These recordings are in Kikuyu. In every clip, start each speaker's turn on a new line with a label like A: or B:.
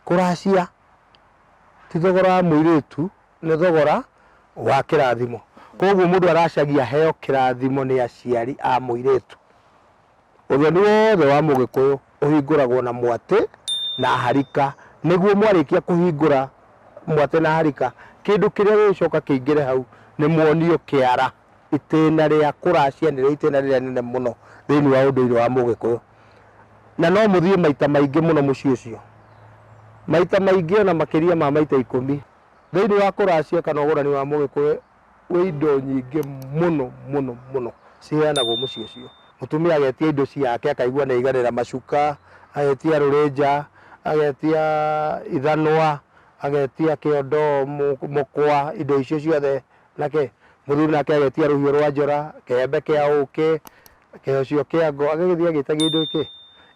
A: Kũracia ti thogora wa mũirĩtu, nĩ thogora wa kĩrathimo. Koguo mũndũ aracagia aheo kĩrathimo nĩ aciari a mũirĩtu. Ũthoni wothe wa mũgĩkũyũ ũhingũragwo na mwatĩ na harika, nĩguo mwarĩkia kũhingũra mwatĩ na harika, kĩndũ kĩrĩa gĩgũcoka kĩingĩre hau nĩ muonio kĩara. Itĩna rĩa kũracia nĩrĩo itĩna rĩrĩa rĩnene mũno thĩinĩ wa ũndũire wa mũgĩkũyũ. Na no mũthiĩ maita maingĩ mũno mũciĩ ũcio. Maita maingĩ ona makĩria ma maita ikũmi. Thĩinĩ wa kũracia kana ũgũrani wa mũgĩkũyũ wĩ indo nyingĩ mũno mũno mũno ciheanagwo mũciĩ ũcio. Mũtumia agetia indo ciake akaigua nĩ aiganĩra macuka, agetia rũrĩnja, agetia ithanwa, agetia kĩondo, mũkwa, indo icio ciothe na kĩ. Mũthuri nake agetia rũhiũ rwa njora, kĩembe kĩa ũkĩ, kĩhocio kĩa ngo, agagĩthiĩ agĩtagia indo kĩ.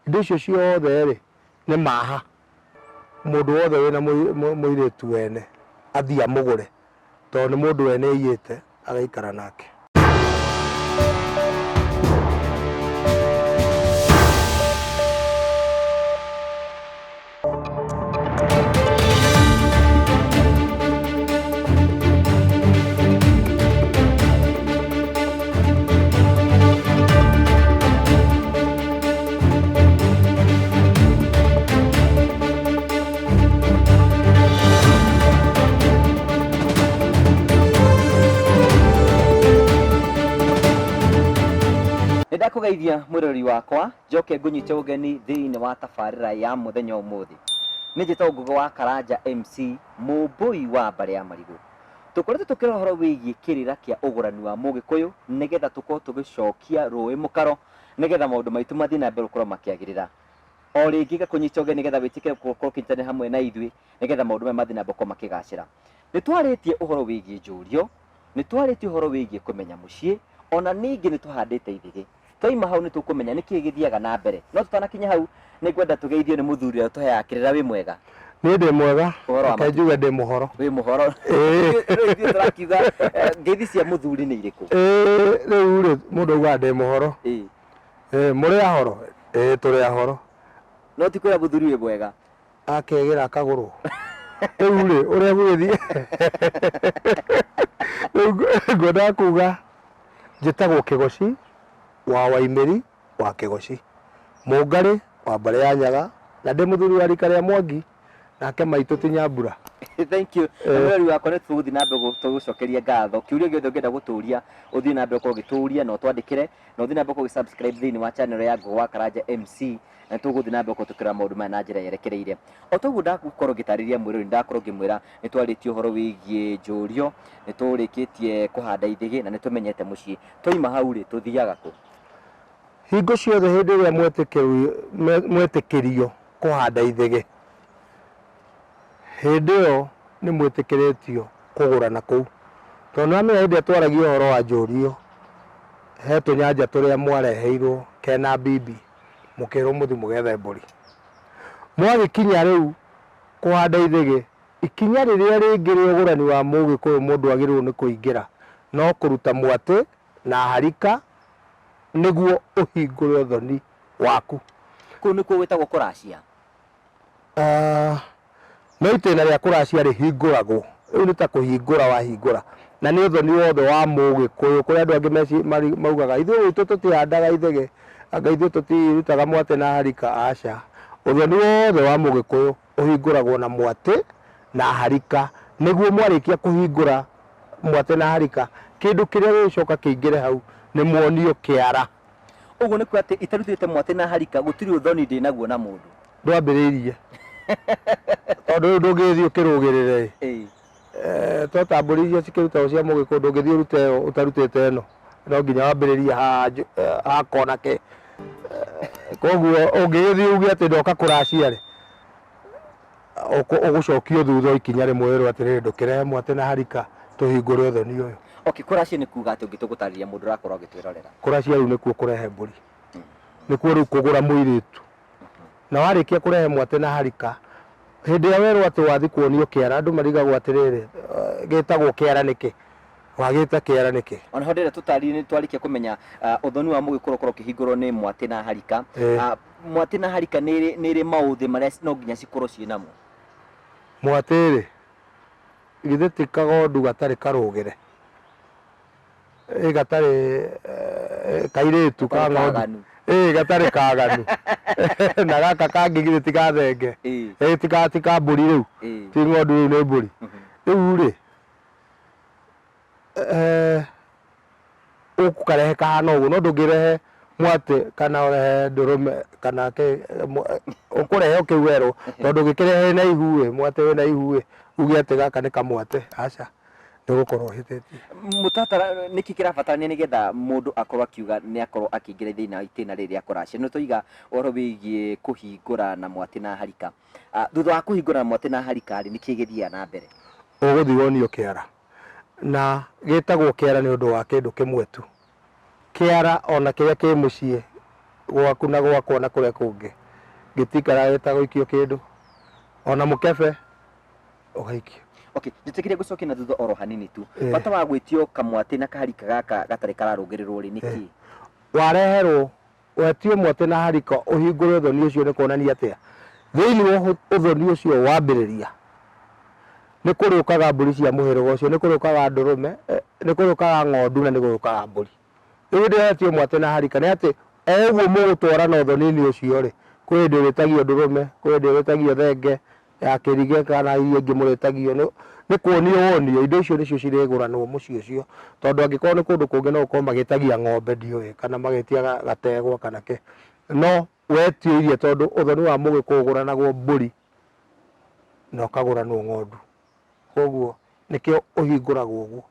A: Indo icio ciothe rĩ, nĩ maha. Mũndũ wothe wĩna mũirĩtu wene athiĩ amũgũre. Tondũ nĩ mũndũ wene aiyĩte agaikara nake.
B: Nĩ ndakũgeithia mwĩroreri wakwa njoke ngũnyite ũgeni thĩinĩ wa tabarĩra ya mũthenya ũmũthĩ. Nĩ njĩtagwo Ngũgĩ wa Karanja MC mũmbũi wa mbarĩ ya Marigũ. Tũkoretwo tũkĩrora ũhoro wĩgiĩ kĩrĩra kĩa ũgũrani wa mũgĩkũyũ nĩgetha tũkorwo tũgĩcokia rũĩ mũkaro nĩgetha maũndũ maitũ mathiĩ na mbere gũkorwo makĩagĩrĩra. O rĩngĩ ngakũnyita ũgeni nĩgetha wĩtĩkĩre gũkorwo ũkĩnyitanĩra hamwe na ithuĩ nĩgetha maũndũ maya mathiĩ na mbere gũkorwo makĩgacĩra. Nĩ twarĩtie ũhoro wĩgiĩ njũrio, nĩ twarĩtie ũhoro wĩgiĩ kũmenya mũciĩ, ona ningĩ nĩ tũhandĩte ithĩgĩ. Twaima hau nĩ tũkũmenya nĩkĩĩ gĩthiaga na mbere. No tũtanakinya hau, nĩ ngwenda tũgeithio nĩ mũthuri ũrĩa ũtũheaga kĩrĩra. Wĩ mwega?
A: Niĩ ndĩ mwega.
B: Ũhoro wa
A: Reke njuge ndĩ mũhoro.
B: Wĩ mũhoro?
A: Ĩĩ.
B: Rĩu ithuĩ tũrakiuga ngeithi cia mũthuri nĩ irĩkũ?
A: Ĩĩ, rĩu rĩ, mũndũ augaga ndĩ mũhoro.
B: Ĩĩ.
A: Ĩĩ, mũrĩ ahoro? Ĩĩ, tũrĩ ahoro.
B: No ti kwĩra mũthuri wĩ mwega.
A: Akegĩra akagũrũ. Rĩu rĩ, ũrĩa gũgĩthiĩ, rĩu ngwendaga kuga njĩtagwo Kĩgoci wa Waimĩri wa Kĩgoci, Mũngarĩ wa mbarĩ ya Nyaga, na ndĩ mũthuri wa rika rĩa Mwangi, nake maitũ ti Nyambura.
B: Thank you. Na mwĩrori wakwa nĩ tũgũthiĩ na mbere tũgũcokeria ngatho. Kĩũria gĩothe ũngĩenda gũtũria, ũthiĩ na mbere gũkorwo ũgĩtũria na ũtwandĩkĩre, na ũthiĩ na mbere gũkorwo ũgĩ subscribe thĩinĩ wa channel ya Ngũgĩ wa Karanja MC, na nĩ tũgũthiĩ na mbere gũkorwo tũkĩrora maũndũ maya na njĩra yerekereire. O ta ũguo ndakorwo ngĩtarĩria mwĩrori, nĩ ndakorwo ngĩmwĩra nĩ twarĩtie ũhoro wĩgiĩ njũrio, nĩ tũrĩkĩtie kũhanda ithĩgĩ na nĩ tũmenyete mũciĩ. Twaima hau rĩ, tũthiaga kũ?
A: Hingo ciothe hĩndĩ ĩrĩa mwetĩkĩrio kũhanda ithĩgĩ, hĩndĩ ĩyo nĩ mwĩtĩkĩrĩtio kũgũrana kũu. Tondũ nĩ wamenya hĩndĩ ĩrĩa twaragia ũhoro wa njũrio, he tũnyanja tũrĩa mwareheirwo kena bibi, mũkĩrwo mũthiĩ mũgethe mbũri. Mwagĩkinya rĩu kũhanda ithĩgĩ, ikinya rĩrĩa rĩngĩ rĩa ũgũrani wa mũgĩkũyũ mũndũ agĩrĩirwo nĩ kũingĩra, no kũruta mwatĩ na harika nĩguo ũhingũre ũthoni waku.
B: Kũu nĩkuo gwĩtagwo kũracia?
A: No itĩna rĩa kũracia rĩhingũragwo, rĩu nĩ ta kũhingũra wahingũra, na nĩ ũthoni wothe wa mũgĩkũyũ, kũrĩ andũ angĩ maugaga ithuĩ gwitũ tũtihandaga ithege, anga ithuĩ tũtirutaga mwatĩ na harika, aca. Ũthoni wothe wa mũgĩkũyũ ũhingũragwo na mwatĩ na harika, nĩguo mwarĩkia kũhingũra mwatĩ na harika, kĩndũ kĩrĩa gĩgũcoka kĩingĩre hau nĩ muonio kĩara.
B: Ũguo nĩ kuga atĩ itarutĩte mwatĩ na harika gũtirĩ ũthoni ndĩ naguo na mũndũ.
A: Ndwambĩrĩirie. Tondũ rĩu ndũngĩgĩthiĩ ũkĩrũgĩrĩre ĩ. To ta mbũri iria cikĩrutagwo cia mũgĩkũyũ ndũngĩthiĩ ũrute ĩyo ũtarutĩte ĩno. No nginya wambĩrĩrie haha haha kona ke. Koguo ũngĩgĩthiĩ uge atĩ ndoka kũracia rĩ, Ũgũcokio thutha o ikinya rĩmwe wĩrwo atĩrĩrĩ ndũkĩrehe mwatĩ na harika tũhingũre ũthoni ũyũ.
B: Okay, kũracia nĩ kuga atĩa ũngĩtua gũtarĩria mũndũ ũrakorwo agĩtwĩrorera?
A: Kũracia rĩu nĩkuo kũrehe mbũri. Nĩkuo rĩu kũgũra mũirĩtu. Na warĩkia kũrehe mwatĩ na harika, hĩndĩ ĩrĩa werwo atĩ wathiĩ kuonio kĩara, andũ marigagwo atĩrĩrĩ, gĩtagwo kĩara nĩkĩ? Wagĩta
B: kĩara nĩkĩ? Ona ho ndĩrenda tũtarĩrie nĩ twarĩkia kũmenya ũthoni wa mũgĩkũyũ ũkorwo ũkĩhingũrwo nĩ mwatĩ na harika. Mwatĩ na harika nĩ ĩrĩ maũthĩ marĩa no nginya cikorwo ciĩ namo.
A: Mwatĩ-rĩ, githĩ ti kagondu gatarĩ karũgĩre? Ĩ gatarĩ kairĩtu ka
B: Gatarĩ
A: ng'ondu.
B: kaganu.
A: Ĩ gatarĩ kaganu. Na gaka kangĩ githĩ ti ga thenge? Ĩ ti ka mbũri rĩu? Ti ng'ondu rĩu nĩ mbũri. Rĩu-rĩ, ũgũkarehe kahana ũguo, no ndũngĩrehe mwatĩ kana ũrehe ndũrũme kana kĩ, ũkũrehe o kĩu werwo, tondũ ũngĩkĩrehe wĩna ihu-ĩ, mwatĩ wĩna ihu-ĩ, uge atĩ gaka nĩ kamwatĩ, aca, nĩ ũgũkorwo ũhĩtĩtie.
B: Mũtaratara, nĩkĩ kĩrabatarania nĩgetha mũndũ akorwo akiuga nĩ akorwo akĩingĩra thĩinĩ wa itĩna rĩrĩ rĩa kũracia? Nĩ twaiga ũhoro wĩgiĩ kũhingũra na mwatĩ na harika. Thutha wa kũhingũra na mwatĩ na harika-rĩ, nĩkĩ gĩthiaga na mbere?
A: Ũgũthiĩ wonio kĩara. Na gĩtagwo kĩara nĩ ũndũ wa kĩndũ kĩmwe tu. Kĩara ona kĩrĩa kĩ mũciĩ gwaku na gwakwa na kũrĩa kũngĩ gĩtikaraga gĩtagũikio kĩndũ, ona mũkebe ũgaikio.
B: Okay, njĩtĩkĩria ngũcokie na thutha oro hanini tu. Bata wa gwĩtio kamwatĩ na kaharika gaka gatarĩ kararũngĩrĩrwo rĩ nĩ kĩ?
A: Wareherwo Wetio mwatĩ na harika ũhingũre ũthoni ũcio nĩ kuonania atĩa? Thĩinĩ wa ũthoni ũcio wambĩrĩria, nĩ kũrĩũkaga mbũri cia mũhĩrĩga ũcio, nĩ kũrĩũkaga ndũrũme, nĩ kũrĩũkaga ng'ondu na nĩ kũrĩũkaga mbũri. Rĩu hĩndĩ ĩrĩa wetio mwatĩ na harika nĩ atĩ o ũguo mũgũtwarana ũthoni-inĩ ũcio-rĩ, kwĩ hĩndĩ ũrĩtagio ndũrũme, kwĩ hĩndĩ ũrĩtagio thenge, ya kĩrige kana iria ingĩ mũrĩtagio nĩ nĩ kuonio wonio indo icio nĩcio cirĩgũranwo mũciĩ ũcio tondũ angĩkorwo nĩ kũndũ kũngĩ no gũkorwo magĩtagia ng'ombe ndiũĩ kana magĩtia gategwa kana kĩ no wetio iria tondũ ũthoni wa mũgĩkũyũ ũgũranagwo mbũri na ũkagũranwo ng'ondu koguo nĩkĩo ũhingũragwo ũguo.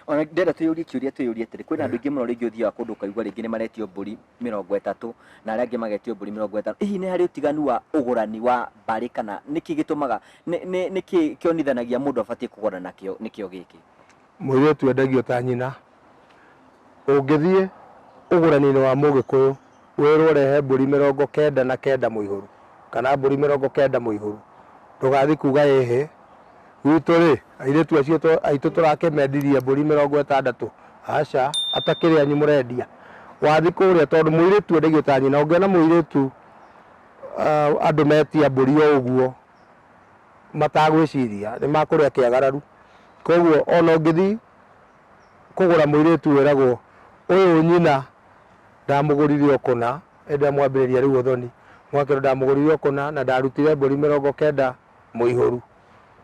B: Ona ndĩrenda twĩyũrie kĩũria twĩyũrie atĩrĩ, kwĩna andũ aingĩ mũno rĩngĩ ũthiaga kũndũ ũkaigua rĩngĩ nĩ maretio mbũri 30 na arĩa angĩ magetio mbũri 50. Hihi nĩ harĩ ũtiganu wa ũgũrani wa mbarĩ kana nĩkĩ gĩtũmaga, nĩkĩ kĩonithanagia mũndũ abatiĩ kũgũra nakĩo nĩkĩo gĩkĩ?
A: Mũirĩtu endagio ta nyina. Ũngĩthiĩ ũgũrani-inĩ wa mũgĩkũyũ wĩrwo ũrehe mbũri 99 mũihũru kana mbũri 90 mũihũru, ndũgathiĩ kuga ĩhĩ, gwitũ-rĩ, airĩtu acio aitũ tũrakĩmendirie mbũri 60, aca, atakĩrĩ anyu mũrendia. Wathiĩ kũrĩa tondũ mũirĩtu endagio ta nyina, ũngĩona mũirĩtu andũ metia mbũri o ũguo matagwĩciria, nĩ makũrĩa kĩagararu. Koguo ona ũngĩthiĩ kũgũra mũirĩtu wĩragwo ũyũ nyina ndamũgũrire o kũna, hĩndĩ ĩrĩa mwambĩrĩria rĩu ũthoni, mũgakĩrwo ndamũgũrire o kũna na ndarutire mbũri 90 mũihũru,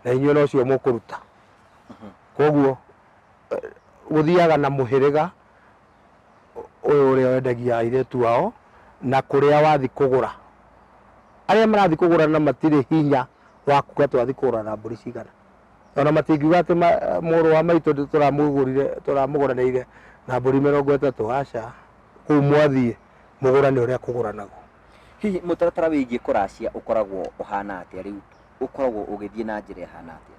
A: na inyuĩ nocio mũkũruta. Koguo gũthiaga na mũhĩrĩga ũyũ ũrĩa wendagia airĩtu ao na kũrĩa wathiĩ kũgũra. Arĩa marathiĩ kũgũra na matirĩ hinya wa kuga twathiĩ kũgũra na mbũri cigana. Ona matingiuga atĩ mũrũ wa maitũ tũramũgũrire tũramũgũranĩire na mbũri 30, aca. Kũu mwathiĩ mũgũrane ũrĩa kũgũranagwo.
B: Hihi mũtaratara wĩgiĩ kũracia ũkoragwo ũhana atĩa rĩu? Ũkoragwo ũgĩthiĩ na njĩra ĩhana atĩa?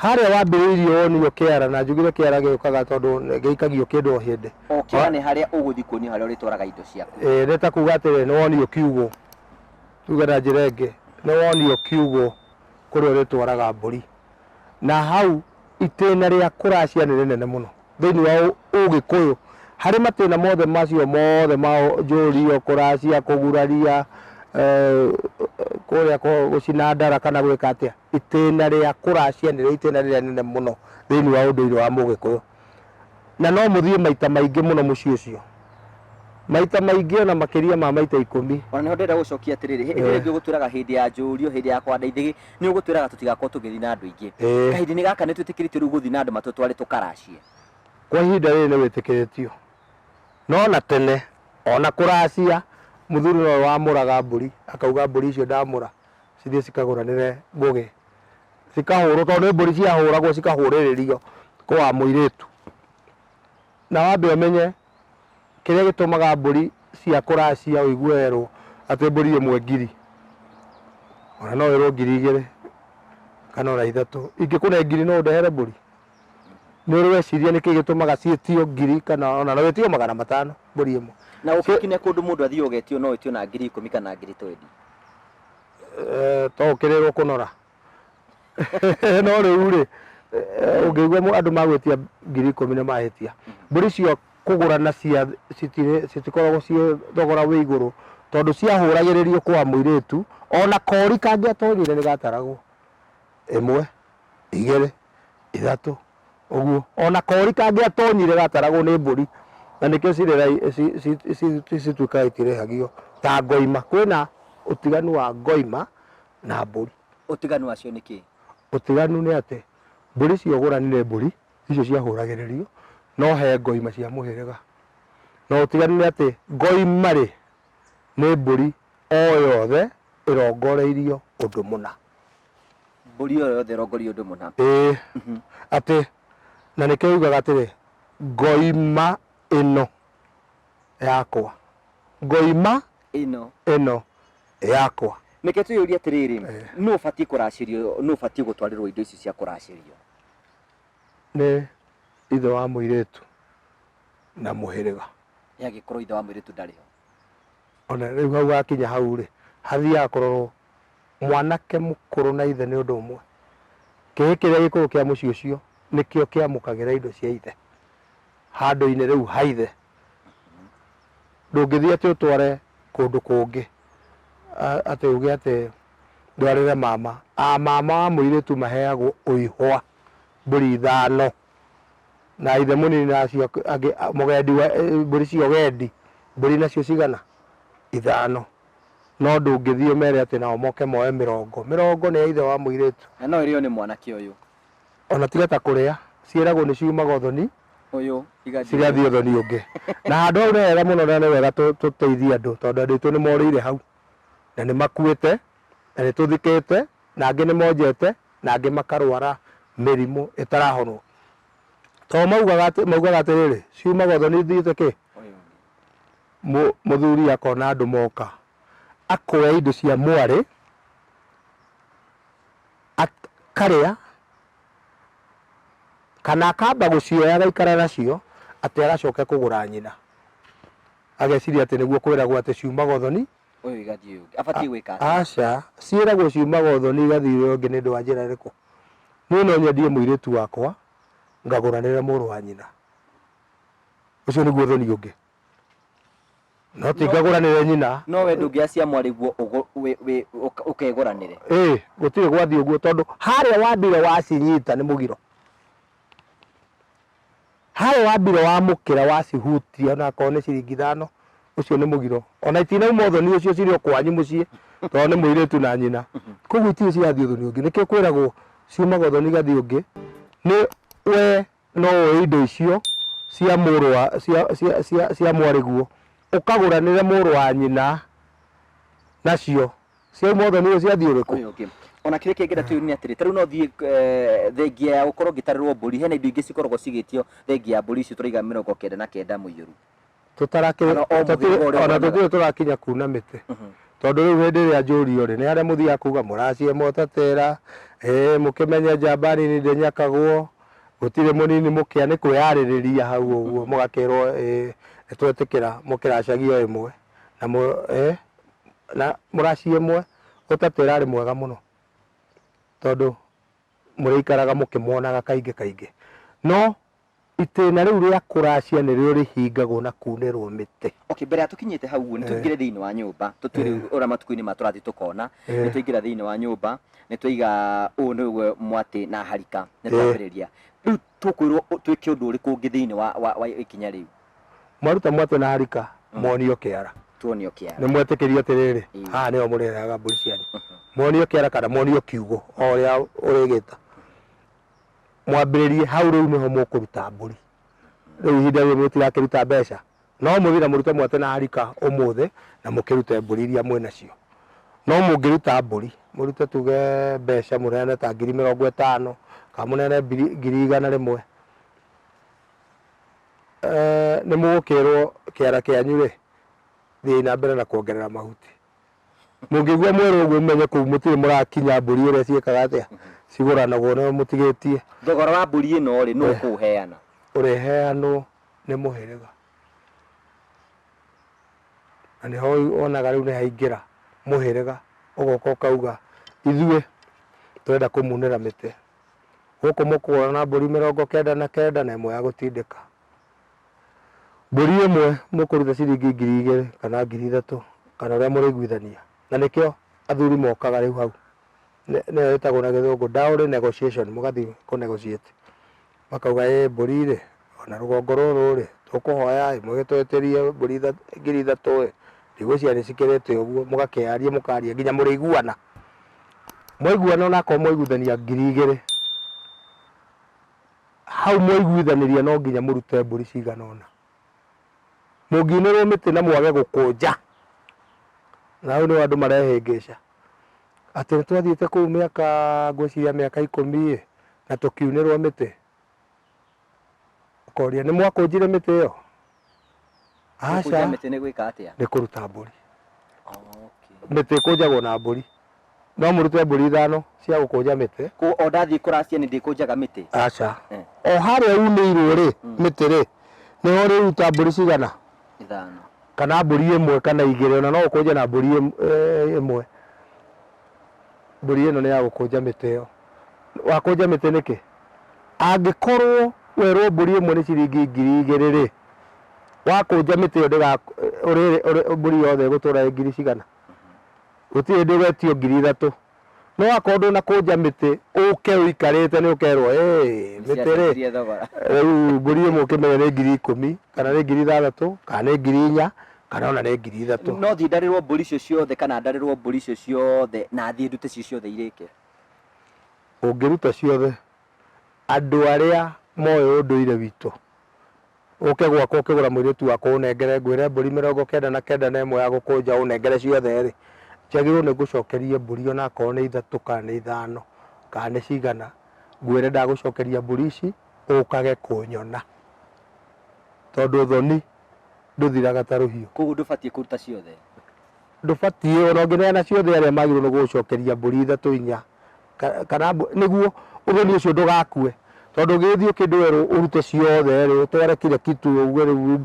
A: Harĩa wambĩrĩirie wonio kĩara, na njugire kĩara gĩũkaga tondũ gĩikagio kĩndũ o hĩndĩ.
B: O kĩara nĩ harĩa ũgũthiĩ kuonio harĩa ũrĩtwaraga indo ciaku.
A: Ĩĩ nĩ ta kuga atĩrĩ, nĩ wonio kiugũ, tuge na njĩra ĩngĩ, nĩ wonio kiugũ kũrĩa ũrĩtwaraga mbũri. Na hau itĩna rĩa kũracia nĩ rĩnene mũno thĩinĩ wa ũgĩkũyũ. Harĩ matĩna mothe macio mothe ma njũrio, kũracia, kũguraria, kũrĩa gũcina ndara kana gwĩka atĩa, itĩna rĩa kũracia nĩrĩo itĩna rĩrĩa rĩnene mũno thĩinĩ wa ũndũire wa mũgĩkũyũ. Na no mũthiĩ maita maingĩ mũno mũciĩ ũcio. Maita maingĩ ona makĩria ma maita 10.
B: Ona nĩho ndĩrenda gũcokia atĩrĩrĩ, hĩndĩ ĩrĩa ĩngĩ ũgũtwĩraga hĩndĩ ya njũrio, hĩndĩ ya kũhanda ithĩgĩ, nĩ ũgũtwĩraga tũtigakorwo tũgĩthiĩ na andũ aingĩ. Kahinda-inĩ gaka nĩ twĩtĩkĩrĩtio rĩu gũthiĩ na andũ matũtware tũkaracie?
A: Kwa ihinda rĩrĩ nĩ wĩtĩkĩrĩtio. No na tene, ona kũracia, mũthuri nowe wamũraga mbũri, akauga mbũri icio ndamũra cithiĩ cikagũranĩre ngũgĩ. Cikahũrwo tondũ nĩ mbũri ciahũragwo cikahũrĩrĩrio kwa mũirĩtu. Na wambe ũmenye kĩrĩa gĩtũmaga mbũri cia kũracia ũigue werwo atĩ mbũri ĩmwe ngiri, ona no wĩrwo 2000 kana ona 3. Ingĩkũne ngiri no ũndehere mbũri? Nĩ ũrĩ weciria nĩkĩ gĩtũmaga ciĩtio ngiri kana ona no wĩtio 500 mbũri ĩmwe?
B: Na gũgĩkinya kũndũ mũndũ athiĩ ũgetio no wĩtio na 10,000 kana 20,000.
A: To ũkĩrĩrwo kũnora. No rĩu rĩ, ũngĩigua andũ magwĩtia 10,000 nĩ mahĩtia. Mbũri cia kũgũra na cia citikoragwo ciĩ thogora wĩ igũrũ tondũ ciahũragĩrĩrio kwa mũirĩtu, ona kori kangĩatonyire nĩ gataragwo. Ĩmwe, igĩrĩ, ithatũ, ũguo. Ona kori kangĩatonyire gataragwo nĩ mbũri, na nĩkĩo cirĩ cituĩkaga itirĩhagio ta ngoima. Kwĩna ũtiganu wa ngoima na mbũri.
B: Ũtiganu wacio nĩ kĩĩ?
A: Ũtiganu nĩ atĩ mbũri cia ũgũrani nĩ mbũri icio ciahũragĩrĩrio, no he ngoima cia mũhĩrĩga. Na ũtiganu nĩ atĩ ngoima rĩ, nĩ mbũri o yothe ĩrongoreirio ũndũ mũna.
B: Mbũri o yothe ĩrongoreirio ũndũ mũna.
A: Ĩĩ, atĩ na nĩkĩo yugaga atĩrĩ, ngoima ĩno yakwa, ngoima
B: Ĩno.
A: ĩno yakwa.
B: Reke twĩyũrie atĩrĩrĩ, nũ ũbatiĩ kũracĩrio, nũ ũbatiĩ gũtwarĩrwo indo ici cia kũracĩrio?
A: Nĩ ithe wa mũirĩtu na mũhĩrĩga.
B: Ĩ angĩkorwo ithe wa mũirĩtu ndarĩ ho?
A: Ona rĩu hau hakinya hau rĩ, hathiaga kũrorwo mwanake mũkũrũ na ithe nĩ ũndũ ũmwe. Kĩhĩ kĩrĩa gĩkũrũ kĩa mũciĩ ũcio nĩkĩo kĩamũkagĩra indo cia ithe handũ-inĩ rĩu ha ithe. Ndũngĩthiĩ atĩ ũtware kũndũ kũngĩ atĩ uge atĩ ndwarĩre mama. A mama wa mũirĩtu maheagwo ũihwa mbũri ithano na ithe mũnini na acio angĩ mũgendi wa mbũri cia ũgendi mbũri nacio cigana? Ithano. No ndũngĩthiĩ ũmere atĩ nao moke moe mĩrongo. Mĩrongo nĩ ya ithe wa mũirĩtu.
B: Na no ĩrĩo nĩ mwanake ũyũ.
A: Ona tiga ta kũrĩa, ciĩragwo nĩ ciumaga ũthoni
B: Ũyũ igathiĩ
A: cigathiĩ ũthoni ũngĩ. Na handũ hau nĩ hega mũno na nĩ wega tũteithie andũ tondũ andũ aitũ nĩ morĩire hau na nĩ makuĩte na nĩ tũthikĩte na angĩ nĩ monjete na angĩ makarwara mĩrimũ ĩtarahonwo. Tondũ maugaga atĩ maugaga atĩrĩrĩ, ciumaga ũthoni ithiĩte kĩ?
B: Ũyũ ũngĩ.
A: Mũthuri akona andũ moka, akoya indo cia mwarĩ, akarĩa, kana akamba gũcioya agaikara nacio, atĩ agacoke kũgũra nyina. Ageciria atĩ nĩguo kwĩragwo atĩ ciumaga ũthoni.
B: Ũyũ igathiĩ ũyũ ũngĩ. Abatiĩ gwĩka atĩa?
A: Aca, ciĩragwo ciumaga ũthoni igathiĩ ũyũ ũngĩ nĩ ũndũ wa njĩra ĩrĩkũ? Niĩ no nyendie mũirĩtu wakwa ngagũranĩre mũrũ wa nyina. Ũcio nĩguo ũthoni ũngĩ. No ti ngagũranĩre nyina.
B: No we ndũngĩoya cia mwarĩguo ũkegũranĩre.
A: Ĩĩ, gũtirĩ gwathiĩ ũguo tondũ harĩa wambire wacinyita nĩ mũgiro. Harĩa wambire wamũkĩra wacihutia ona akorwo nĩ ciringi ithano, ũcio nĩ mũgiro. Ona itinauma ũthoni ũcio cirĩ o kwanyu mũciĩ tondũ nĩ mũirĩtu na nyina. Koguo itirĩ cirathiĩ ũthoni ũngĩ. Nĩkĩo kwĩragwo ciumaga ũthoni igathiĩ ũngĩ. Nĩ we no woe indo icio cia mũrũ wa cia cia cia cia mwarĩguo ũkagũranĩre mũrũ wa nyina nacio ciauma ũthoni ũyũ ciathiĩ ũrĩkũ?
B: Ũyũ ũngĩ. Ona kĩrĩa kĩngĩenda tũyũ nĩ atĩrĩ, ta rĩu no thiĩ eh, thengia ya gũkorwo ngĩtarĩrwo mbũri, hena indo ingĩ cikoragwo cigĩtio thengia ya mbũri icio tũraiga 99 mũiyũru.
A: Tũtarakĩ-
B: Kana o
A: tũtirĩ-
B: mũhĩrĩga ũrĩa
A: ona
B: ũgũranaga.
A: tũtirĩ tũrakinya kuna mĩtĩ tondũ rĩu hĩndĩ ĩrĩa njũrio rĩ nĩ harĩa mũthiaga kuga mũracie mũtatĩra ĩĩ mũkĩmenye njamba nini ndĩnyakagwo gũtirĩ mũnini mũkĩa nĩ kwĩyarĩrĩria hau ũguo mũgakĩrwo ĩĩ nĩ twetĩkĩra mũkĩracagia o ĩmwe na mũ ĩĩ na mũraci ĩmwe ũtatĩra arĩ mwega mũno tondũ mũrĩikaraga mũkĩmuonaga kaingĩ kaingĩ no Itĩna rĩu rĩa kũracia nĩrĩo rĩhingagwo na kuunĩrwo mĩtĩ.
B: Okay, mbere ya tũkinyĩte hau ũguo, nĩ tũingĩre thĩinĩ wa nyũmba, tũtue rĩu ũrĩa matukũ-inĩ maya tũrathiĩ tũkona, nĩ twaingĩra thĩinĩ wa nyũmba, nĩ twaiga ũũ nĩguo mwatĩ na harika, nĩ twambĩrĩria. Rĩu tũkwĩrwo twĩke ũndũ ũrĩkũ ũngĩ thĩinĩ wa, wa, wa ikinya rĩu?
A: Mwaruta mwatĩ na harika, muonio kĩara.
B: Tuonio kĩara.
A: Nĩ mwetĩkĩrio atĩrĩrĩ, haha nĩho mũrĩrehaga mbũri cianyu. Muonio kĩara kana muonio kiugũ, o ũrĩa ũrĩgĩta. Mwambĩrĩrie hau rĩu nĩho mũkũruta mbũri. Rĩu ihinda rĩrĩ mũtirakĩruta mbeca, no mũthiĩ na mũrute mwate na harika ũmũthĩ na mũkĩrute mbũri iria mwĩnacio. No mũngĩruta mbũri, mũrute tuge mbeca mũneane ta 50,000 kana mũneane 100,000, nĩ mũgũkĩrwo kĩara kĩanyu rĩ, thiĩi na mbere na kuongerera mahuti. Mũngĩigua mwerwo ũguo mũmenye kũu mũtirĩ mũrakinya mbũri ũrĩa ciĩkaga atĩa, cigũranagwo nĩ mũtigĩtie.
B: Thogora wa mbũri ĩno rĩ, nũ ũkũũheana?
A: Ũrĩheanwo nĩ mũhĩrĩga. Na nĩho wonaga rĩu nĩ haingĩra mũhĩrĩga, ũgoka ũkauga ithuĩ tũrenda kũmunĩra mĩtĩ. Gũkũ mũkũgũra na mbũri 99 na ĩmwe ya gũtindĩka. Mbũri ĩmwe mũkũruta ciringi 2,000 kana 3,000 kana ũrĩa mũrĩiguithania. Na nĩkĩo athuri mokaga rĩu hau. Nĩyo ĩtagwo na gĩthũngũ dowry negotiation, mũgathiĩ kũ negotiate. Makauga ĩ mbũri rĩ, ona rũgongo rũrũ rĩ, tũkũhoya ĩ mũgĩtwĩtĩrie mbũri 3000 ĩ, ndigwĩciria nĩ cikĩrĩte ũguo, mũgakĩaria mũkaria nginya mũrĩiguana. Mwaiguana onakorwo mwaiguithania 2000, hau mwaiguithanĩria no nginya mũrute mbũri cigana ũna. Mũngiunĩrwo mĩtĩ na mwage gũkũnja, na hau nĩho andũ marehĩngĩca. Atĩ nĩ twathiĩte kũu mĩaka ngwĩciria mĩaka 10 ĩ, na tũkiunĩrwo mĩtĩ. Ũkoria nĩ mwakũnjire mĩtĩ ĩyo?
B: Gũkũnja
A: Aca.
B: mĩtĩ nĩ gwĩka atĩa?
A: Nĩ kũruta mbũri. Mĩtĩ ĩkũnjagwo na mbũri. No mũrute mbũri ithano cia gũkũnja mĩtĩ.
B: Kũ o ndathiĩ kũracia nĩ ndĩkũnjaga mĩtĩ?
A: Aca. O harĩa unĩirwo rĩ, mĩtĩ rĩ, nĩho ũrĩruta mbũri cigana?
B: Ithano.
A: Kana mbũri ĩmwe kana igĩrĩ, ona no ũkũnje na mbũri ĩmwe. Mbũri ĩno nĩ ya gũkũnja mĩtĩ ĩyo. Wakũnja mĩtĩ nĩkĩ? Angĩkorwo werwo mbũri ĩmwe nĩ ciringi 2000 rĩ, wakũnja mĩtĩ ĩyo mbũri yothe ĩgũtũra ĩ ngiri cigana? Gũtirĩ hĩndĩ ũgetio 3000. No akorwo ndũnakũnja mĩtĩ ũke ũikarĩte nĩ ũkerwo ĩ mĩtĩ rĩ
B: Nĩciacenjirie thogora.
A: Rĩu mbũri ĩmwe ũkĩmenye nĩ 10,000 kana nĩ 6000 kana nĩ 4000 kana ona nĩ 3000.
B: No thiĩ ndarĩrwo mbũri icio ciothe kana ndarĩrwo mbũri icio ciothe na thiĩ ndute cio ciothe irĩke?
A: Ũngĩruta ciothe, andũ arĩa moĩ ũndũire witũ Ũke gwakwa ũkĩgũra mũirĩtu wakwa ũnengere ngwĩre mbũri 91 ya gũkũnja ũnengere ciothe rĩ, njagĩrĩirwo nĩ ngũcokerie mbũri ona akorwo nĩ ithatũ kana nĩ ithano kana nĩ cigana, ngwĩre ndagũcokeria mbũri ici ũkage kũnyona. Tondũ ũthoni ndũthiraga ta rũhiũ.
B: Koguo ndũbatiĩ kũruta ciothe?
A: Ndũbatiĩ, ona ũngĩneana ciothe arĩa magĩrĩirwo nĩ gũgũcokeria mbũri ithatũ inya kana nĩguo ũthoni ũcio ndũgakue. Tondũ ũngĩgĩthiĩ ũkĩndũ werwo ũrute ciothe rĩ, ũtware kila kitu uge rĩu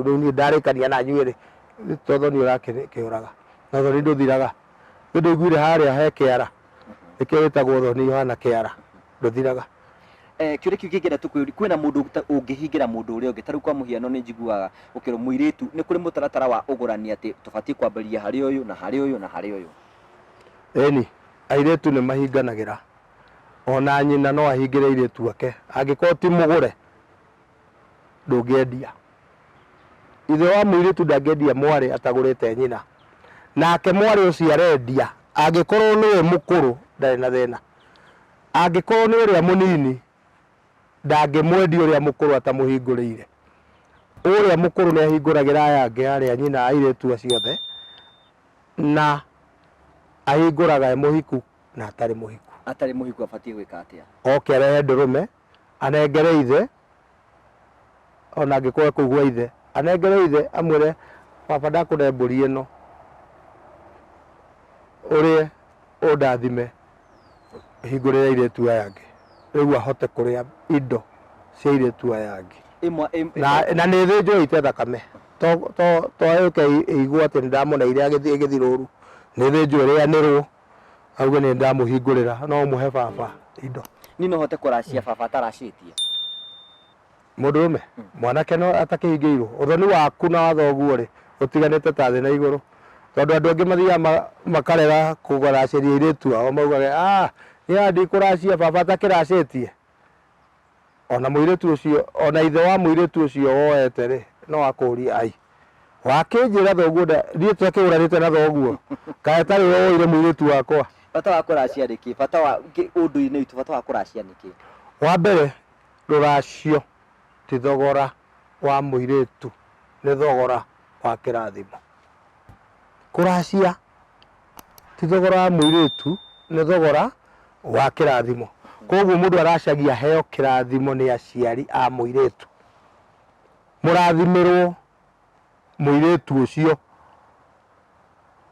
A: rĩu niĩ ndarĩkania na inyuĩ rĩ, to ũthoni ũrakĩũraga. Na ũthoni ndũthiraga. Nĩ ndũiguire harĩa he kĩara, nĩkĩo wĩtagwo ũthoni ũhana kĩara, ndũthiraga.
B: Kĩũria kĩu kĩngĩenda tu kwĩyũria, kwĩna mũndũ ũngĩhingĩra mũndũ ũrĩa ũngĩ? Ta rĩu kwa mũhiano nĩ njiguaga ũkĩrwo mũirĩtu, nĩ kũrĩ mũtaratara wa ũgũrani atĩ tũbatiĩ kwambĩrĩria harĩ ũyũ na harĩ ũyũ na harĩ ũyũ.
A: Ĩni, airĩtu nĩ mahinganagĩra. Ona nyina no ahingĩre airĩtu ake, angĩkorwo ti mũgũre ndũngĩendia. Ithe wa mũirĩtu ndangĩendia mwarĩ atagũrĩte nyina. Nake mwarĩ ũcio arendia, angĩkorwo nĩwe mũkũrũ ndarĩ na thĩna. Angĩkorwo nĩ ũrĩa mũnini, ndangĩmwendia ũrĩa mũkũrũ atamũhingũrĩire. Ũrĩa mũkũrũ nĩ ahingũragĩra aya angĩ arĩa nyina a airĩtu acio othe, na ahingũraga e mũhiku na atarĩ mũhiku.
B: Atarĩ mũhiku abatiĩ gwĩka atĩa?
A: Oke arehe ndũrũme, anengere ithe, ona angĩkorwo e kũu gwa ithe, anengere ithe amwĩre baba ndakũne mbũri ĩno, ũrĩe ũndathime hingũrĩre airĩtu aya angĩ, rĩu ahote kũrĩa indo cia airĩtu aya angĩ.
B: Ĩmwe
A: Na, na nĩ ĩthĩnjwo ĩite thakame to to to yũke ĩigwo atĩ nĩ ndamũneire agĩthiĩ ĩgĩthiĩ rũru, nĩ ĩthĩnjwo ĩrĩanĩrwo auge nĩ ndamũhingũrĩra no ũmũhe baba indo.
B: Niĩ no hote kũracia baba ataracĩtie?
A: Mũndũrũme mwanake no atakĩhingĩirwo ũthoni waku na wa thoguo rĩ ũtiganĩte ta thĩ na igũrũ, tondũ andũ angĩ mathiaga makarega kũracĩria airĩtu ao maugage ah niĩ haha ndikũracia baba atakĩracĩtie. Ona mũirĩtu ũcio ona ithe wa mũirĩtu ũcio woete rĩ no akũrie ai wakĩnjĩra thoguo niĩ tũtakĩgũranĩte na thoguo kaĩ atarĩ we woire mũirĩtu wakwa.
B: Bata wa kũracia nĩkĩ? Bata wa ũndũire-inĩ witũ bata wa kũracia nĩkĩ?
A: Wa mbere Rũracio ti thogora wa mũirĩtu, nĩ thogora wa kĩrathimo. Kũracia ti thogora wa mũirĩtu, nĩ thogora wa kĩrathimo. Koguo mũndũ aracagia aheo kĩrathimo nĩ aciari a mũirĩtu. Mũrathimĩrwo mũirĩtu ũcio.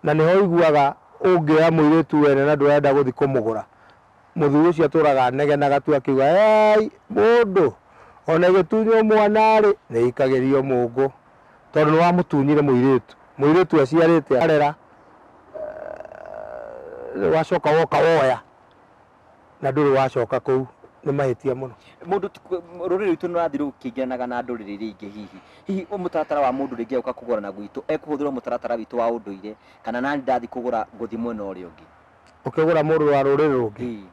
A: Na nĩho ũiguaga ũngĩoya mũirĩtu wene na ndũrenda gũthiĩ kũmũgũra, mũthuri ũcio atũraga anegenaga tu akiuga, "Ei, mũndũ ona ĩgĩtunywo mwana-rĩ, nĩ ĩikagĩrio mũngũ." Tondũ nĩ wamũtunyire mũirĩtu. Mũirĩtu aciarĩte arera, wacoka woka woya. na ndũrĩ wacoka kũu nĩ mahĩtia mũno.
B: Mũndũ rũrĩrĩ rwitũ nĩ rũrathiĩ rũkĩingĩranaga na ndũrĩrĩ iria ingĩ hihi hihi mũtaratara wa mũndũ rĩngĩ agĩũka kũgũrana gwitũ ekũhũthĩra mũtaratara witũ wa ũndũire kana nani ndathiĩ kũgũra ngũthiĩ mwena ũrĩa ũngĩ?
A: Ũkĩgũra mũndũ wa rũrĩrĩ rũngĩ?
B: Ĩĩ.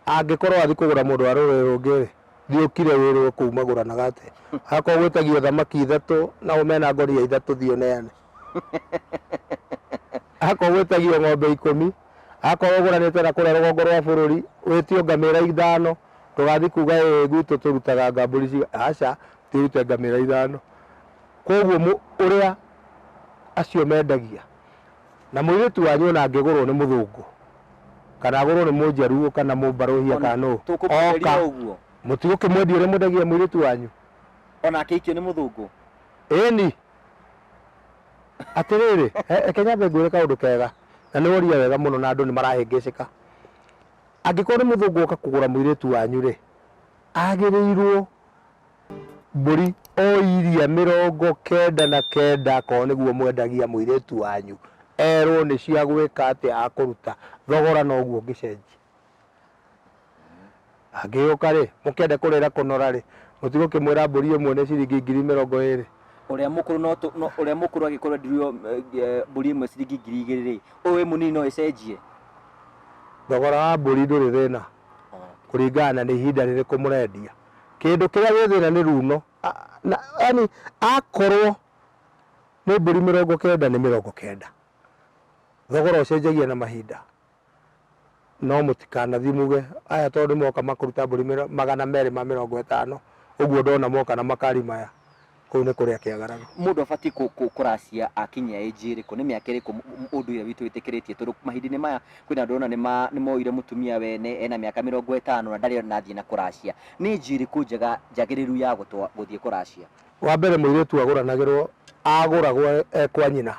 A: Angĩkorwo wathiĩ kũgũra mũndũ wa rũrĩrĩ rũngĩ rĩ, thiĩ ũkire wĩrwo kũu magũranaga atĩa. Akorwo gwĩtagio thamaki ithatũ nao mena ngonia ithatũ thiĩ ũneane. Akorwo gwĩtagio ng'ombe ikũmi, akorwo ũgũranĩte na kũrĩa rũgongo rwa bũrũri, wĩtio ngamĩra ithano, ndũgathiĩ kuga ĩĩ gwitũ tũrutaga ngambũri cigana, aca, thiĩ ũrute ngamĩra ithano. Koguo ũrĩa acio mendagia, Na mũirĩtu wanyu ona angĩgũrwo nĩ mũthũngũ, kana agũrwo nĩ mũnjaruo kana mũmbarũhia
B: Ona
A: kana nũ,
B: tũkũmwenderia
A: oka,
B: o ũguo.
A: mũtigũkĩmwendia ũrĩa mwendagia mũirĩtu wanyu?
B: Ona akĩhikio nĩ mũthũngũ?
A: Ĩni. Atĩrĩrĩ, reke nyambe ngwĩre kaũndũ kega, na nĩ woria wega mũno na andũ nĩ marahĩngĩcĩka. Angĩkorwo nĩ mũthũngũ oka kũgũra mũirĩtu wanyu-rĩ, agĩrĩirwo Mbũri o iria 99 akorwo nĩguo mwendagia mũirĩtu wanyu erwo nĩ cia gwĩka atĩa akũruta, thogora noguo ũngĩcenjia. Angĩgĩũka rĩ, mũkĩende kũrĩra kũnora rĩ, mũtigũkĩmwĩra mbũri ĩmwe nĩ ciringi 20,000?
B: Ũrĩa mũkũrũ no tũ, no, ũrĩa mũkũrũ angĩkorwo endirio mbũri ĩmwe ciringi 2000 rĩ, ũyũ wĩ mũnini no ĩcenjie?
A: Thogora wa mbũri ndũrĩ thĩna kũringana na nĩ ihinda rĩrĩkũ mũrendia. Kĩndũ kĩrĩa gĩ thĩna nĩ runo. Yaani akorwo nĩ mbũri 90 nĩ 90. Thogora ũcenjagia na mahinda. No mũtikanathiĩ muge aya tondũ nĩ moka makũruta mbũri 250 ũguo ndona moka na makari maya. Kũu nĩ kũrĩa kĩagararo.
B: Mũndũ abatiĩ kũracia akinyia age ĩrĩkũ? Nĩ mĩaka ĩrĩkũ ũndũire witũ wĩtĩkĩrĩtie? Tondũ mahinda-inĩ maya kwĩna andũ ũrona nĩ moire mũtumia wene ena mĩaka 50 na ndarĩ onathiĩ na kũracia. Nĩ age ĩrĩkũ njega njagĩrĩru ya gũthiĩ kũracia?
A: Wa mbere mũirĩtu agũranagĩrwo, agũragwo e kwa nyina.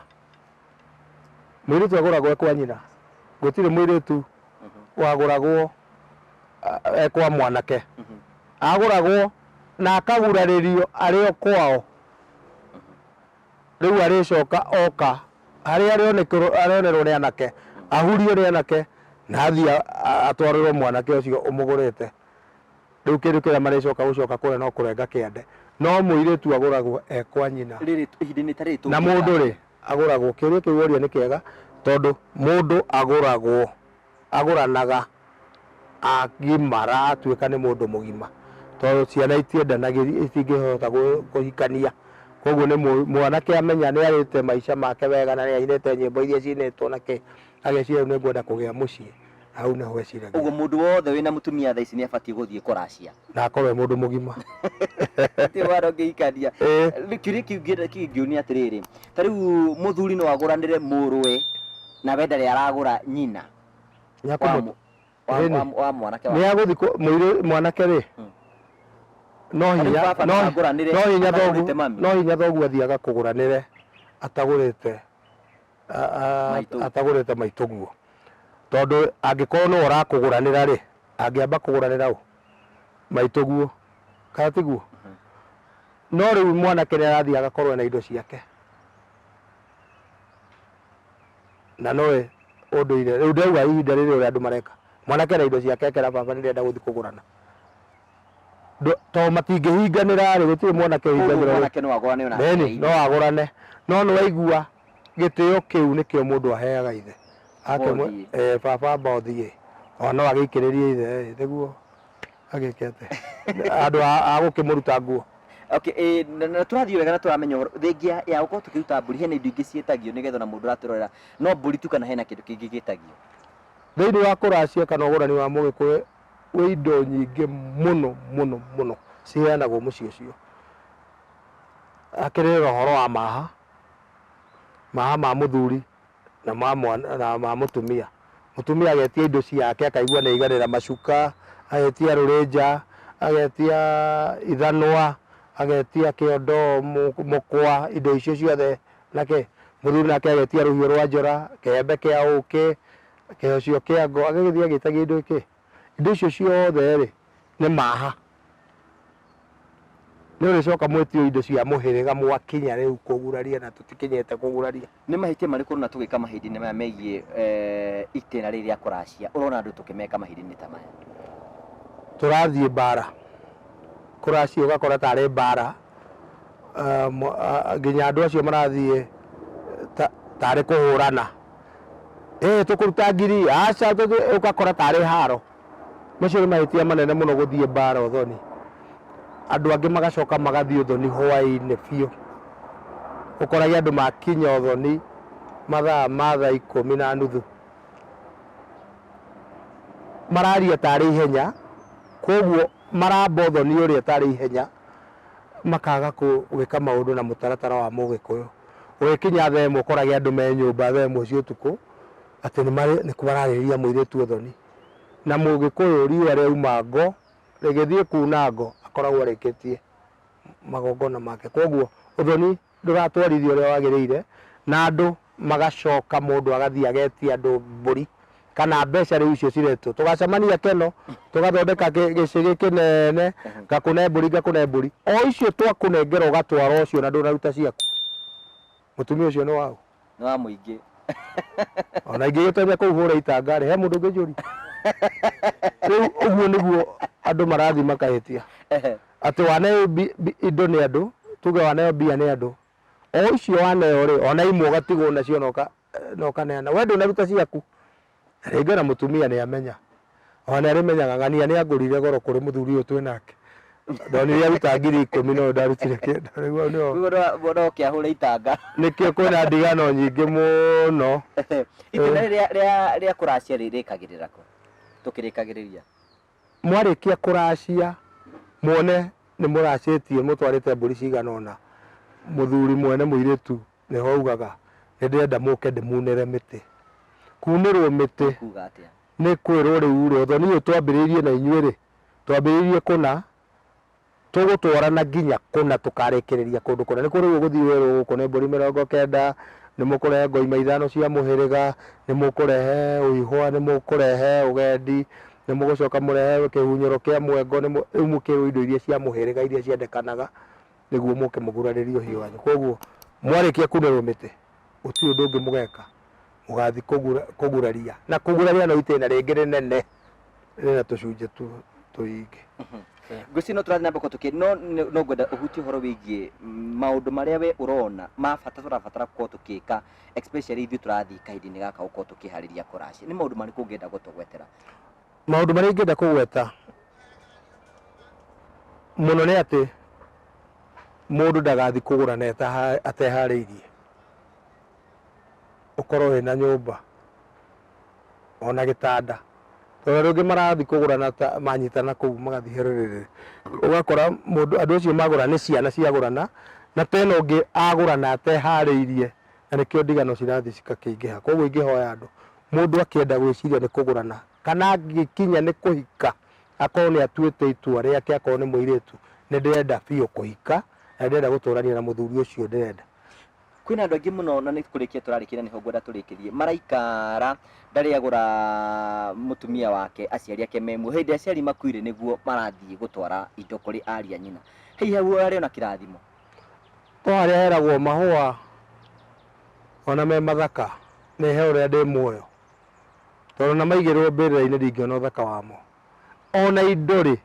A: Mũirĩtu agũragwo e kwa nyina. Gũtirĩ mũirĩtu wagũragwo e kwa mwanake. Agũragwo na akagurarĩrio arĩ o kwao. Rĩu arĩcoka oka harĩa arĩonerwo nĩ anake, ahurio nĩ anake na athiĩ atwarĩrwo mwanake ũcio ũmũgũrĩte. Rĩu kĩndũ kĩrĩa marĩcoka gũcoka kũrĩa no kũrenga kĩande. No mũirĩtu agũragwo e kwa nyina.
B: Rĩrĩ ihinda-inĩ ta rĩrĩ
A: Na
B: tũngĩka
A: mũndũ rĩ, agũragwo, kĩũria kĩu woria nĩ kĩega tondũ mũndũ agũragwo, agũranaga agimara atuĩka nĩ mũndũ mũgima tondũ ciana itiendanagĩria itingĩhota kũhikania koguo nĩ mwanake amenya nĩ arĩte maica make wega na nĩ ainĩte nyĩmbo iria cinĩtwo na kĩ ageciria rĩu nĩ ngwenda kũgĩa mũciĩ hau nĩho eciragia.
B: Ũguo mũndũ wothe wĩna mũtumia thaa ici nĩ abatiĩ gũthiĩ kũracia.
A: Na akorwo e mũndũ mũgima.
B: Gũtirĩ mwana ũngĩhikania.
A: Ĩĩ.
B: Kĩũria kĩu kĩngĩũria atĩrĩrĩ, ta rĩu mũthuri no agũranĩre mũrũwe na we ndarĩ aragũra nyina.
A: Nĩ
B: Wa
A: akũmũ-
B: wa-
A: Ĩni.
B: wa mwanake
A: Nĩ
B: wake.
A: agũthiĩ kũ- mũirĩ mwanake rĩ no
B: Tarĩu
A: hinya
B: baba
A: no
B: ndakagũranĩre
A: no hinya thoguo
B: atagũrĩte mami.
A: no hinya thoguo athiaga kũgũranĩre atagũrĩte
B: Maitũ.
A: atagũrĩte maitũguo tondũ angĩkorwo nĩwe ũrakũgũranĩra rĩ angĩamba kũgũranĩra ũ maitũguo kana tiguo no rĩu mwanake nĩ arathiĩ agakorwo na indo ciake na nowe ũndũire rĩu ndauga ihinda rĩrĩ ũrĩa andũ mareka mwanake na indo ciake akera baba nĩndĩrenda gũthiĩ kũgũrana tondũ matingĩhinganĩra rĩ gũtirĩ mwanake
B: Koguo
A: ũhingagĩra
B: mwanake no agũrane ona
A: Ĩni,
B: aciari.
A: no agũrane no nĩ waigua gĩtĩo kĩu nĩkĩo mũndũ aheaga ithe Akĩmwe-
B: Ũthiĩ.
A: eh, baba amba ũthiĩ ona no agĩikĩrĩrie ithe eh, nĩguo agĩke atĩ andũ a gũkĩmũruta nguo
B: Okay, eh, na tũrathiĩ wega na tũramenya ũhoro thengia ya gũkorwo tũkĩruta mbũri hena indo ingĩ ciĩtagio nĩgetha ona mũndũ ũratũrorera no mbũri tu kana hena kĩndũ kĩngĩ gĩtagio
A: thĩinĩ wa kũracia kana ũgũrani wa mũgĩkũyũ wĩ indo nyingĩ mũno mũno mũno ciheanagwo mũciĩ ũcio akĩrĩ na ũhoro wa maha maha ma mũthuri na ma mwana na ma mũtumia. Mũtumia agetia indo ciake akaigua nĩ aiganĩra macuka, agetia rũrĩnja, agetia ithanwa, agetia kĩondo, mũkwa, indo icio ciothe na kĩ. Mũthuri nake agetia rũhiũ rwa njora, kĩembe kĩa ũkĩ, kĩhocio kĩa ngo, agagĩthiĩ agĩtagia indo kĩ. Indo icio ciothe rĩ, nĩ maha. Nĩ ũrĩcoka mwĩtio indo cia mũhĩrĩga mwakinya rĩu kũguraria na tũtikinyĩte kũguraria.
B: Nĩ mahĩtia marĩkũ ũrona tũgĩka mahinda-inĩ maya megiĩ itĩna rĩrĩ rĩa kũracia ũrona andũ tũkĩmeka mahinda-inĩ ta maya?
A: Tũrathiĩ mbara, kũracia ũgakora tarĩ mbara, nginya andũ acio marathiĩ tarĩ kũhũrana. Ĩ tũkũruta ngiri aca, ũgakora tarĩ haro. Macio nĩ mahĩtia manene mũno gũthiĩ mbara ũthoni. Andũ angĩ magacoka magathiĩ ũthoni hwaĩ-inĩ biũ. Ũkorage andũ makinya ũthoni mathaa ma thaa ikũmi na nuthu. Mararia tarĩ ihenya, koguo maramba ũthoni ũrĩa tarĩ ihenya, makaga gwĩka maũndũ na mũtaratara wa mũgĩkũyũ. Ũgĩkinya thaa ĩmwe ũkorage andũ me nyũmba thaa ĩmwe cia ũtukũ, atĩ nĩ mararĩrĩria mũirĩtu ũthoni. Na mũgĩkũyũ riũa rĩauma ngo, rĩgĩthiĩ kuna ngo, akoragwo arĩkĩtie magongona make. Koguo ũthoni ndũratwarithio ũrĩa wagĩrĩire, na andũ magacoka mũndũ agathiĩ agetia andũ mbũri kana mbeca rĩu icio ciretwo. Tũgacemania Keno, tũgathondeka gĩcĩgĩ kĩnene, ngakũne mbũri ngakũne mbũri. O icio twakũnengera ũgatwara ũcio na ndũnaruta ciaku. Mũtumia ũcio nĩ waũ?
B: Nĩ wa mũingĩ.
A: Ona ingĩgĩtonya kũu hũre itanga rĩ, he mũndũ ũngĩnjũria? Rĩu ũguo nĩguo andũ marathiĩ makahĩtia. Atĩ waneo indo nĩ andũ, tuge waneo mbia nĩ andũ, o icio waneo rĩ, ona imwe ũgatigwo nacio na ũkaneana. We ndũnaruta ciaku. Na rĩngĩ ona mũtumia nĩ amenya. Ona nĩ arĩmenyaga ng'ania nĩ angũrire goro kũrĩ mũthuri ũyũ twĩ nake. Ndonire aruta 10,000 no ndarutire kĩndũ. Rĩu hau nĩho.
B: Rĩu no ũkĩahũre itanga.
A: Nĩkĩo kwĩna ndigano nyingĩ mũno.
B: Itĩna rĩrĩa rĩa kũracia rĩkagĩrĩra kũ? Tũkĩrĩkagĩrĩria.
A: Mwarĩkia kũracia muone nĩ mũracĩtie mũtwarĩte mbũri cigana ũna, mũthuri mwene mũirĩtu nĩho augaga nĩ ndĩrenda mũke ndĩmunĩre mĩtĩ. Kunĩrwo mĩtĩ nĩ kwĩrwo rĩu rĩ, ũthoni ũyũ twambĩrĩirie na inyuĩ rĩ, twambĩrĩirie kũna, tũgũtwarana nginya kũna tũkarĩkĩrĩria kũndũ kũna. Nĩ kũrĩ rĩu ũgũthiĩ wĩrwo gũkũ nĩ mbũri 90, nĩ mũkũrehe ngoima ithano cia mũhĩrĩga, nĩ mũkũrehe ũihwa, nĩ mũkũrehe ũgendi, nĩ mũgũcoka mũrehe kĩhunyũro kĩa mwengo, rĩu mũkĩrwo indo iria cia mũhĩrĩga iria ciendekanaga nĩguo mũke mũgurarĩrie ũhiũ wanyu. Koguo mwarĩkia kunĩrwo mĩtĩ, gũtirĩ ũndũ ũngĩ mũgeka, mũgathiĩ kũguraria. Na kũguraria no itĩna rĩngĩ rĩnene rĩna tũcunjĩ tũingĩ.
B: Ngwĩciria no tũrathiĩ na mbere tũkĩ no no ngwenda ũhutie ũhoro wĩgiĩ maũndũ marĩa we ũrona ma bata tũrabatara gũkorwo tũkĩka especially ithuĩ tũrathiĩ kahinda-inĩ gaka gũkorwo tũkĩharĩria kũracia. Nĩ maũndũ marĩkũ ũngĩenda gũtũgwetera?
A: Maũndũ marĩa ingĩenda kũgweta mũno nĩ atĩ mũndũ ndagathiĩ kũgũrana ateharĩirie. Ũkorwo wĩna nyũmba ona gĩtanda. Tondũ arĩa angĩ marathiĩ kũgũrana ta manyitana kũu magathiĩ hererere. Ũgakora mũndũ andũ acio magũrana nĩ ciana ciagũrana na tena ũngĩ agũrana ateharĩirie na nĩkĩo ndigano cirathiĩ cigakĩingĩha. Koguo ingĩhoya andũ mũndũ akĩenda gwĩciria nĩ kũgũrana kana angĩkinya nĩ kũhika akorwo nĩ atuĩte itua rĩake akorwo nĩ mũirĩtu nĩ ndĩrenda biũ kũhika na nĩ ndĩrenda gũtũrania na mũthuri ũcio ndĩrenda.
B: Kwĩna andũ aingĩ mũno na nĩ kũrĩkia tũrarĩkia na nĩho ngwenda tũrĩkĩrie maraikara ndarĩ agũra mũtumia wake aciari ake me muoyo hĩndĩ aciari makuire nĩguo marathiĩ gũtwara indo kũrĩ ariũ a nyina hihi hau arĩ ona kĩrathimo?
A: No harĩa heragwo mahũa ona me mathaka nĩ he ũrĩa ndĩ muoyo tondũ ona maigĩrĩrwo mbĩrĩra-inĩ ndingĩona ũthaka wamo. Ona indo rĩ,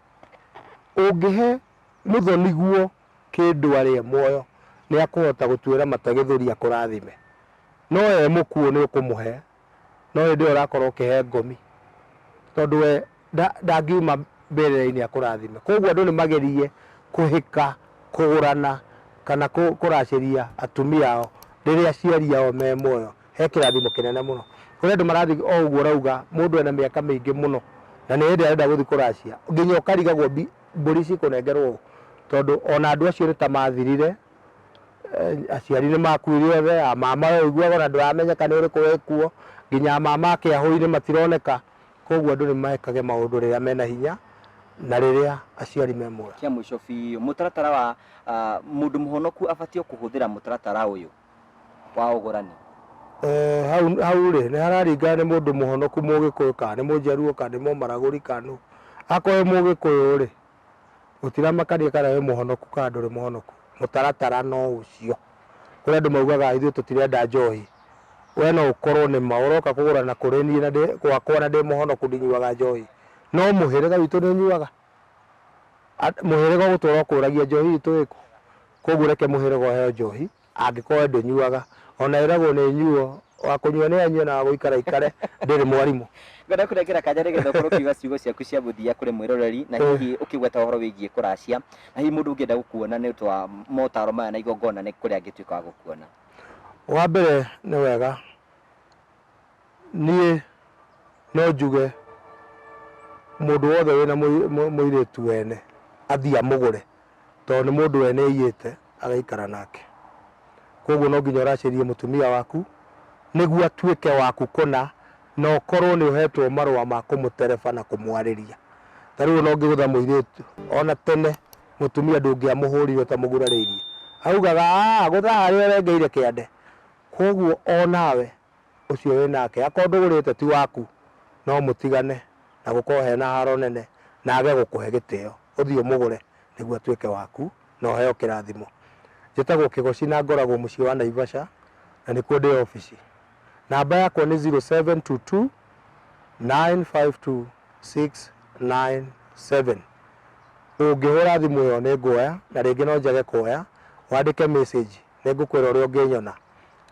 A: ũngĩhe mũthoni guo kĩndũ arĩ e muoyo nĩ akũhota gũtuĩra mata gĩthũri akũrathime. No e mũkuũ nĩ ũkũmũhe no hĩndĩ ĩyo ũrakorwo ũkĩhe ngomi tondũ we ndangiuma mbĩrĩra-inĩ akũrathime. Koguo andũ nĩ magerie kũhĩka, kũgũrana kana kũracĩria atumia ao rĩrĩa aciari ao me muoyo. He kĩrathimo kĩnene mũno. Kũrĩ andũ marathiĩ o ũguo ũrauga mũndũ ena mĩaka mĩingĩ mũno na nĩ hĩndĩ arenda gũthiĩ kũracia nginya ũkarigagwo mbũri cikũnengerwo ũ tondũ ona andũ acio nĩ ta mathirire, aciari nĩ makuire othe, a mama we ũiguaga ona ndũramenyeka nĩ ũrĩkũ wĩ kuo, nginya a mama a kĩahũri-inĩ matironeka, koguo andũ nĩ mekage maũndũ rĩrĩa mena hinya na rĩrĩa aciari me muoyo.
B: Kĩa mũico biũ, mũtaratara wa mũndũ mũhonoku abatiĩ kũhũthĩra mũtaratara ũyũ wa ũgũrani?
A: Hau hau rĩ, nĩ hararingana nĩ mũndũ mũhonoku mũgĩkũyũ kana nĩ mũnjaruo kana nĩ mũmaragũri kana nũ. Akorwo wĩ mũgĩkũyũ rĩ, gũtiramakania kana wĩ mũhonoku kana ndũrĩ mũhonoku, mũtaratara no ũcio. Kũrĩ andũ maugaga ithuĩ tũtirenda njohi, we no ũkorwo nĩ ma ũroka kũgũrana kũrĩ niĩ na gwakwa na ndĩ mũhonoku ndinyuaga njohi, no mũhĩrĩga witũ nĩ ũnyuaga? Mũhĩrĩga ũgũtũra ũkũragia njohi itũ ĩkũ? Koguo reke mũhĩrĩga ũheo njohi, angĩkorwo we ndũnyuaga. Ona ĩragwo nĩ nyuo Wa kũnyua nĩ anyue na wa gũikara aikare, ndĩrĩ mwarimũ.
B: Ngwenda kũnengera kanya nĩgetha ũkorwo ũkiuga ciugo ciaku cia mũthia kũrĩ mwĩroreri na hihi ũkĩgweta ũhoro wĩgiĩ kũracia na hihi mũndũ ũngĩenda gũkuona nĩ ũndũ wa motaro maya na igongona nĩ kũrĩa angĩtuĩka wa gũkuona.
A: Wa mbere nĩ wega niĩ no njuge mũndũ wothe wĩna mũirĩtu wene athiĩ amũgũre tondũ nĩ mũndũ wene aiyĩte agaikara nake. Koguo no nginya ũracĩrie mũtumia waku nĩguo atuĩke waku kũna na ũkorwo nĩ ũhetwo marũa ma kũmũtereba na kũmwarĩria. Ta rĩu ona ũngĩgũtha mũirĩtu ona tene mũtumia ndũngĩamũhũrire ũtamũgurarĩirie. Augaga aa gũtha harĩa ũrengeire kĩande. Koguo onawe ũcio wĩ nake akorwo ndũgũrĩte ti waku no mũtigane na gũkorwo hena haro nene na age gũkũhe gĩtĩo. Ũthiĩ ũmũgũre nĩguo atuĩke waku na ũheo kĩrathimo. Njĩtagwo Kĩgoci na ngoragwo mũciĩ wa Naivasha na nĩkuo ndĩ obici. Namba yakwa nĩ 0722 952 697. Ũngĩhũra thimũ ĩyo nĩ nguoya na rĩngĩ no njage kuoya, wandĩke message nĩ ngũkwĩra ũrĩa ũngĩnyona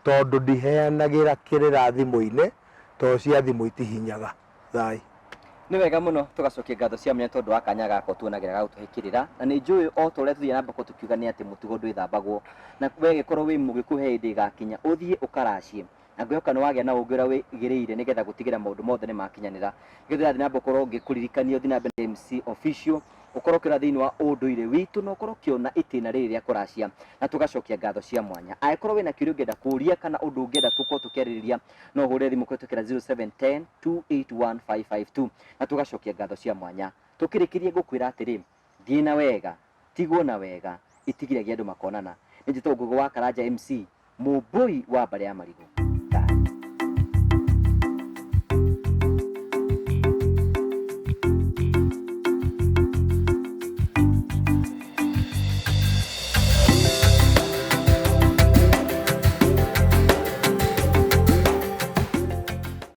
A: tondũ ndiheanagĩra kĩrĩra thimũ-inĩ tondũ cia thimũ itihinyaga. Thai.
B: Nĩ wega mũno tũgacokia ngatho cia mwanya tondũ wa kanya gaka ũtuonagĩra ga gũtũhe kĩrĩra na nĩ njũĩ o ta ũrĩa tũthiaga na mbere tũkiuga nĩ atĩ mũtugo ndwĩthambagwo na we gĩkorwo wĩ mũgĩkũyũ he hĩndĩ ĩgakinya ũthiĩ ũkaracie na ngwĩhoka nĩ wagĩa na ũngĩ ũrĩa wĩgĩrĩire nĩgetha gũtigĩra maũndũ mothe nĩ makinyanĩra. Nĩkĩo ndĩrathiĩ na mbere gũkorwo ngĩkũririkania ũthiĩ na mbere na MC Official ũkorwo ũkĩrora thĩinĩ wa ũndũire witũ na ũkorwo ũkĩona itĩna rĩrĩ rĩa kũracia na tũgacokia ngatho cia mwanya. Angĩkorwo wĩna kĩũria ũngĩenda kũria kana ũndũ ũngĩenda tũkorwo tũkĩarĩrĩria no ũhũre thimũ kũhĩtũkĩra 0710 281 552 na tũgacokia ngatho cia mwanya. Tũkĩrĩkĩria ngũkwĩra atĩrĩ, thiĩ na wega, tigwo na wega, itigiragia andũ makonana. Nĩ njĩtagwo Ngũgĩ wa Karanja MC, Mũmbũi wa mbarĩ ya Marigũ.